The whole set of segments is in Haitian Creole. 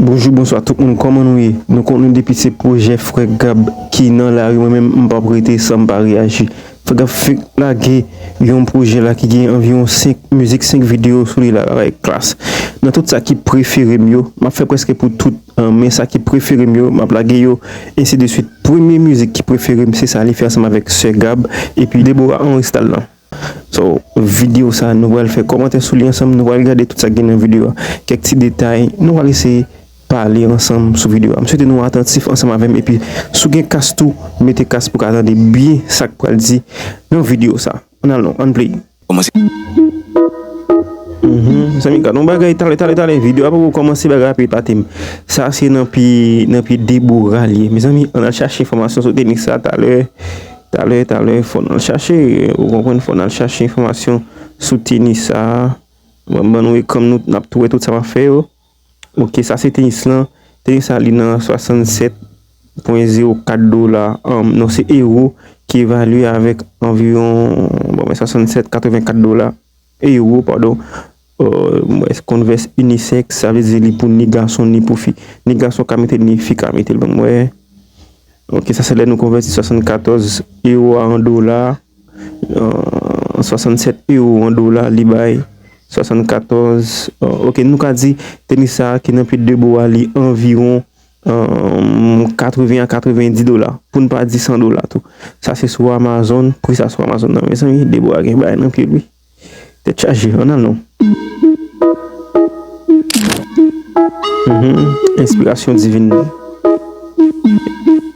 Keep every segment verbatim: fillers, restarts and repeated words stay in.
Bonjou, bonswa tout moun, kòman nou ye? Nou konnen depi se pwojè Frè Gab ki nan lari, mwen menm m p ap rete san m pa reyaji. Frè Gab fenk lage yon pwojè la ki gen anviwon senk mizik, senk videyo sou li la, bagay klas. Nan tout sa ki prefere m yo, m ap fè prèske pou tout, men sa ki prefere m yo, m ap lage yo, ensi de swit. Premye mizik ki prefere m, se sa li fè ansanm avèk Sè Gab, epi Deborah anrejistre l lan. So, videyo sa, nou pral fè kòmantè sou li ansanm, nou pral gade tout sa ki gen nan videyo a. Kèk ti detay, nou pral eseye pale ansanm sou videyo a. M swete nou atantif ansanm avè m, epi si w gen kas tou, mete kas pou w ka tande byen sa k pral di nan videyo sa. Ann al non, ann play. Kòmanse. Mhm. Mezanmi, gad yon bagay, talè, talè, talè. Videyo a poko kòmanse, bagay ap epate m. Sa se nan pye, nan pye Deborah li ye. Mezanmi, ann al chache enfòmasyon sou tenis sa talè. Talè, talè, fò n al chache, ou konprann, fò n al chache enfòmasyon sou tenis sa. Mwen ban nou ekran m, nou, n ap tou wè tout sa m ap fè yo. Ok, sa se tenis lan. Tenis sa li nan swasannsèt pwen zewo kat dola. Anm, non, se ewo ki evalye avèk anviwon, bon, men swasannsèt, katrevenkat dola. Ewo, padon. Euh, mwen, Converse unisex, sa vle di li pou ni gason, ni pou fi. Ni gason ka mete l, ni fi ka mete l. Ban m wè. Ok, sa se lè nou konvèti swasannkatòz ewo a an dola. Euh, swasannsèt ewo an dola, li bay swasannkatòz. Euh, ok, nou ka di tenis sa a ki nan pye Deborah li anviwon, euh, katreven a katrevendis dola, pou n pa di san dola tou. Sa se sou Amazon, pri sa sou Amazon nan. Mezanmi, Deborah gen bagay nan pye l wi. Tèt chaje, ann al non. Mhm. Enspirasyon divin nan.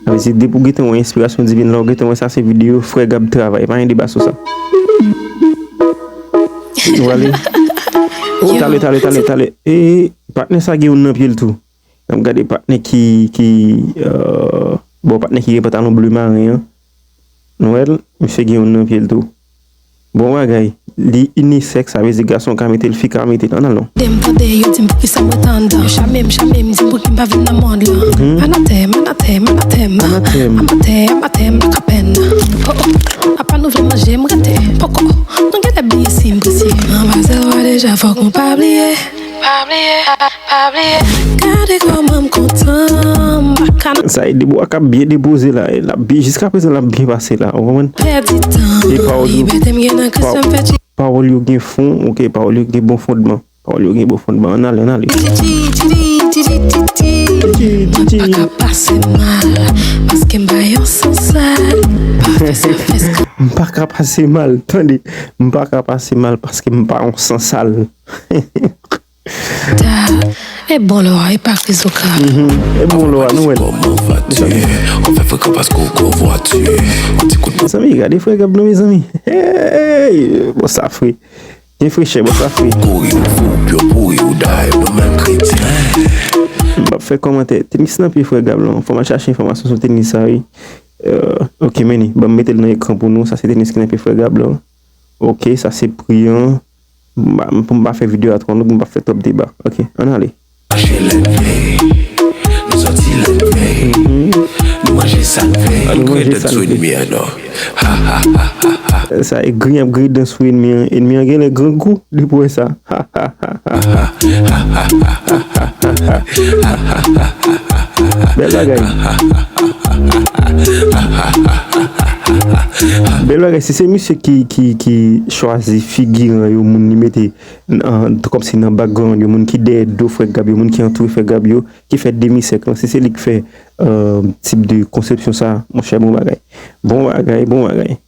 Sa vle di, depi w gentan wè enspirasyon divin la, w gentan wè sa se videyo Frè Gab travay. Pa gen deba sou sa. Nou ale. Talè, talè, talè, talè. E, patnè sa gen youn nan pye l tou. N ap gade patnè ki, ki, euh, bon, patnè ki gen pantalon ble maren an. Nou wè l, misye gen youn nan pye l tou. Bon bagay. Li unisex, sa vle di gason ka mete l, fi ka mete l. Ann al non. Tande m tande, yo di m poukisa m ret anndan. Yo chame m, chame m, di m pouki m pa vin nan mond lan. Mhm. Anatèm, anatèm, anatèm. Anatèm. Anatèm, anatèm, pa ka pèn. Oh, oh. Apa nou vle manje, m rete. Poko. Nou genlè bliye si m presye. Anba zèro a deja, fòk nou pa bliye. Pa bliye, pa, pa bliye. Gade kòman m kontan, m pa ka nan Sa e Deborah k ap byen depoze la. L ap byen, jiska prezan l ap byen pase la. Ou konprann? Pèdi tan. E pawòl yo, pawòl yo gen fon, ok, pawòl yo gen bon fondman. Pawòl yo gen bon fondman. Ann ale, ann ale. Titi, titi, titi, titi. Mwen pa ka pase mal, paske m pa yon sansal. Pa fè sa, fè sa. M pa ka pase mal, tande. M pa ka pase mal, paske m pa yon sansal. Ta, e bon lwa, e pa krizokal. Mhm. E bon lwa, nou wè l. Kòman vas-tu? Ou fè frekan paske w gwo vwati. Yon ti kout Mezanmi, gade Frè Gab non, mezanmi. Hey! Bon, sa fre. Gen frechè, bon, sa fre. Kouri ou fou, pyo pouri ou day, nou menm kretyen. M p ap fè kòmantè. Tenis nan pye Frè Gab lan. Fò m al chache enfòmasyon sou tenis sa, wi. Euh, ok, men li. Ban m mete l nan ekran pou nou. Sa se tenis ki nan pye Frè Gab lan. Ok, sa se pri an. M pa, pou m pa fè videyo a twò long, m pa fè twòp deba. Ok, ann ale. Mache lènmi, nou sòti lènmi, nou manje sa n vle. Nou manje sa n vle. Griyen dent sou ènmi an non. Ha, ha, ha, ha, ha. Sa e griyen ap griyen dent sou ènmi an. Ènmi an genlè grangou, li pou wè sa. Ha, ha, ha, ha. Bèl bagay. Bèl bagay, si se misye ki, ki, ki chwazi figiran yo, moun li mete nan, kòmsi nan background yo, moun ki dèyè do Frè Gab yo, moun ki antoure Frè Gab yo, ki fè demi sèk lan, si se li k fè, euh, tip de konsepsyon sa, monchè, bon bagay. Bon bagay, bon bagay.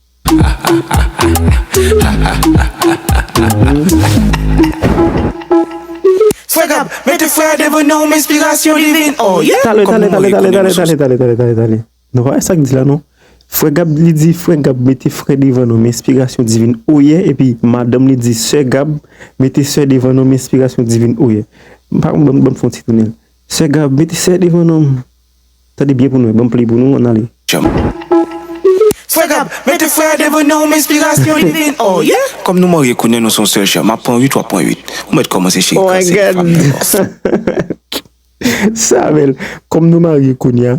Frè Gab, mete frè devan non m, enspirasyon divin, oh yeah. Talè, talè, talè, talè, talè, talè, talè, talè, talè. Non, pa sa k di la, non. Frè Gab, li di, Frè Gab, mete frè devan non m, enspirasyon divin, oh yeah. Epi, madanm li di, Sè Gab, mete sè devan non m, enspirasyon divin, oh yeah. M pa konn, ban m, ban m fè yon ti tounen l. Sè Gab, mete sè devan non m. Tande byen pou nou, ban m play pou nou, ann ale. Frè Gab, mete frè devan non m, enspirasyon divin, oh yeah. Kòm nou marye kounye a, nou se yon sèl chè. M ap pran uit, w ap pran uit. Ou mèt kòmanse cheri, kraze fanm nan. Sa bèl. Kòm nou marye kounye a,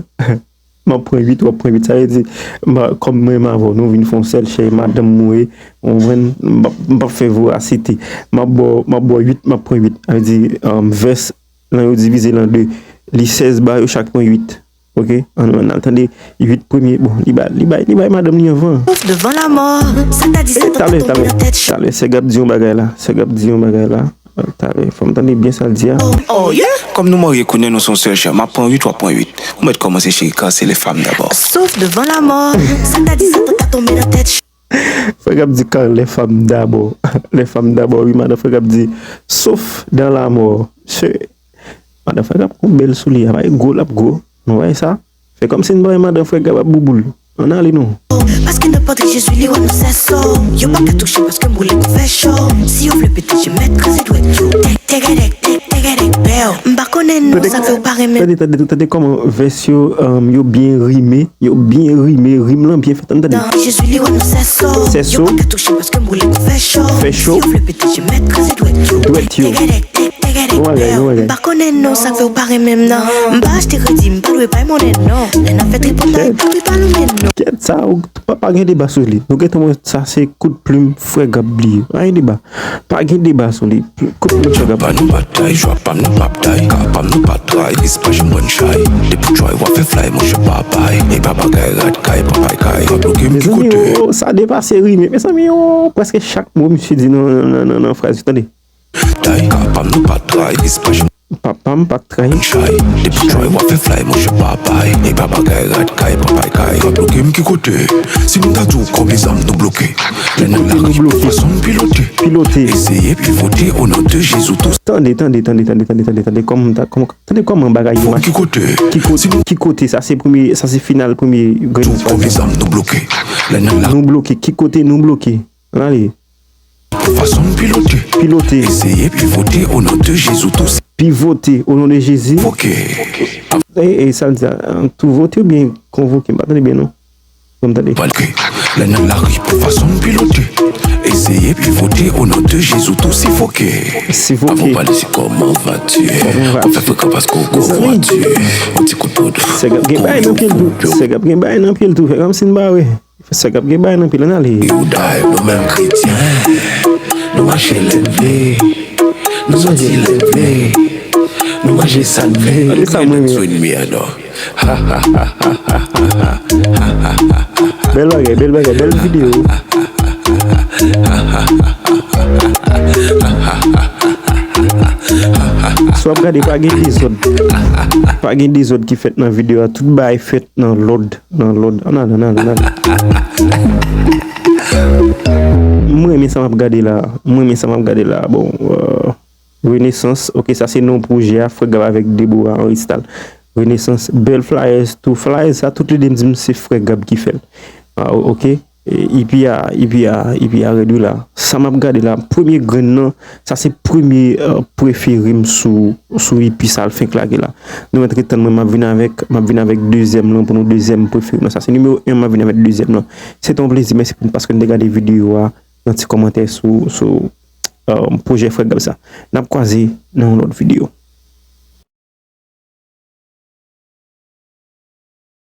m ap pran uit, w ap pran uit. Sa vle di, m a, kòm mwen menm avè w, nou vin fè yon sèl chè, madanm mwen, ou konprann, m p ap, m p ap fè vorasite. M ap ba w, m ap ba w uit, m ap pran uit. Sa vle di, um, vès lan yo divize l an de. Li sèz ba yo, chak pran uit. Ok, ann, ann al tande uit premye. Bon, li bay, li bay, li bay madanm li anvan. Sauf devant la mort, sa ta di sa, talè, talè, talè, sèg ap di yon bagay la, sèg ap di yon bagay la. Talè, fò m tande byen sa l di a. Oh yeah. Kòm nou marye kounye a, nou se yon sèl chè. M ap pran uit, w ap pran uit. Ou mèt kòmanse, cheri, car c'est les femmes d'abord. Sauf devant la mort, sa ta di sa, ta tonbe nan tèt. Frè Gab di car les femmes d'abord. Les femmes d'abord, wi, madan Frè Gab di, sauf dans la mort. Se, madan Frè Gab gon bèl soulye, a pa gwo l ap gwo. Nou wè sa? Fè kòmsi n pa wè madan Frè Gab ap bouboul. Ann ale non. Paske nan pòtre Jezi li wè nou sèso. Yo pa ka touche paske m boule pou fè cho. Si yo vle pete je mèt kraze dwèt yo. Tèk tègèdèk, tèk tègèdèk, bèw. M pa konnen non, sa fè w pa renmen. Tande, tande, tande kòman vès yo, um, yo byen rime. Yo byen rime, rim lan byen fèt, ann tande. Nan Jezi li wè nou sèso. Sèso. Yo pa ka touche paske m boule pou fè cho. Fè cho. Si yo vle pete je mèt kraze dwèt yo. Dwèt yo. Tègèdèk, tègèdèk, bèw. M pa konnen non, sa fè w pa renmen m nan. M pa achte kredi, m pa dwe bay monnen non. Lè n ap fè tripotay, pa dwe pa lonmen non. Kèt sa, ou pa, pa gen deba sou li. Nou gentan wè sa se kout plim Frè Gab li ye. Pa gen deba. Pa gen deba sou li. Kout plim Frè Gab. Pa nou batay, jwa pa m nou p ap tay, ka pa m nou pa tray, ris pa janm bann chay. Depi try w ap fè fly, monchè pa bay. E pa bagay rat kay, pa bay kay, pa bloke m ki kote. Mezanmi, oh, sa depase rime. Mezanmi, oh, prèske chak mo misye di nan, nan, nan, nan fraz yo, tande. Tay, ka pa m nou pa tray, ris pa janm. Papa m pa k trayi. Chay, depi try w ap fè fly, monchè pa bay. E pa bagay rat kay, pa bay kay. Pa bloke m ki kote. Si m ta di w konbyen zam nou bloke. Lè n ap lari, fason n pilote. Pilote. Eseye pivote, o non de Jezi, tou. Tande, tande, tande, tande, tande, tande, tande kòman, tande kòman bagay yo mache. Ki kote? Ki kote? Ki kote? Sa se premye, sa se final premye grenn fraz. Konbyen zam nou bloke. Lè n ap lari. Nou bloke. Ki kote nou bloke? Ann ale. Fason n pilote. Pilote. Eseye pivote, o non de Jezi, tou. Pivote, o non de Jezi. Foke. E, e, sa l di a, tou vote oubyen konvoke, m pa tande byen non. Bon, m tande. Lè n ap lari, fason n pilote. Eseye pivote, o non de Jezi, tou sifoke. Sifoke. Avan pale, se comment vas-tu? Comment vas-tu? Ou fè frekan paske ou gwo vwati. Yon ti kout poud. Sèg ap gen bagay nan pye l tou. Sèg ap gen bagay nan pye l tou. Fè kòmsi n pa wè. Sèg ap gen bagay nan pye l, ann ale. Yo day nou menm kretyen. Nou mache lè n vle. Nou sòti lè n vle. Nou manje sa n vle. Gade sa mwen renmen. Bèl bagay, bèl bagay, bèl videyo. Si w ap gade, pa gen dezòd. Pa gen dezòd ki fèt nan videyo a. Tout bagay fèt nan lòd, nan lòd. Ann ale, ann ale, ann ale. Mwen renmen sa m ap gade la. Mwen renmen sa m ap gade la. Bon, euh, Renesans, ok, sa se non pwojè a, Frè Gab avèk Deborah Henri Stal. Renesans, bèl flyers tou. Flyers sa, tout le de m di m se Frè Gab ki fè l. Ah, ok. E, epi a, epi a, epi a rèd wi la. Sa m ap gade la, premye grenn nan, sa se premye, euh, prefere m sou, sou E P sa l fenk lage la. Nou mèt ret tann mwen, m ap vin avèk, m ap vin avèk dezyèm lan pou nou, dezyèm prefere m nan. Sa se nimewo en, m ap vin avèk dezyèm lan. Se te yon plezi, mèsi pou, paske n te gade videyo a, nan ti kòmantè sou, sou, euh, pwojè Frè Gab sa. N ap kwaze nan yon lòt videyo.